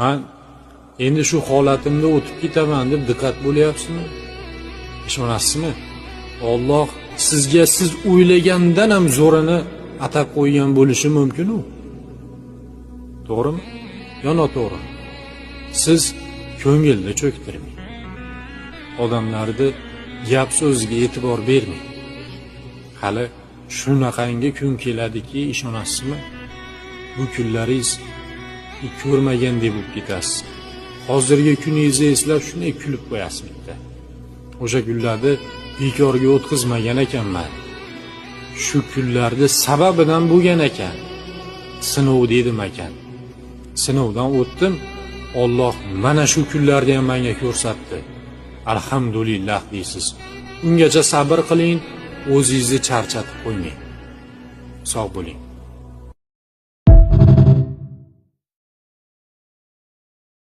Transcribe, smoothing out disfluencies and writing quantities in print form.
Man endi shu holatimda o'tib ketaman deb diqqat bo'lyapsizmi? Ishonasizmi? Alloh sizga siz o'ylagandan ham zo'rini atab qo'ygan bo'lishi mumkin-u. To'g'rimi? Yo noto'g'ri? Siz ko'ngilni cho'ktirmang. Odamlarni gap so'ziga e'tibor bermang. Hali shunaqangi kun keladiki, ishonasizmi? Bu kunlaringiz ko'rmagandek bo'lib ketasiz. Hozirgi kuningizni eslab shunday kulib qo'yasiz bitta. O'sha kunlarni bekorga o'tkazmagan ekanman. Shu kunlarni sababidan bo'lgan ekan. Sinov dedim ekan. Sinovdan o'tdim. Alloh mana shu kunlarni ham menga ko'rsatdi. Alhamdulillah deysiz. Ungacha sabr qiling, o'zingizni charchatib qo'ymang. Sog' bo'ling.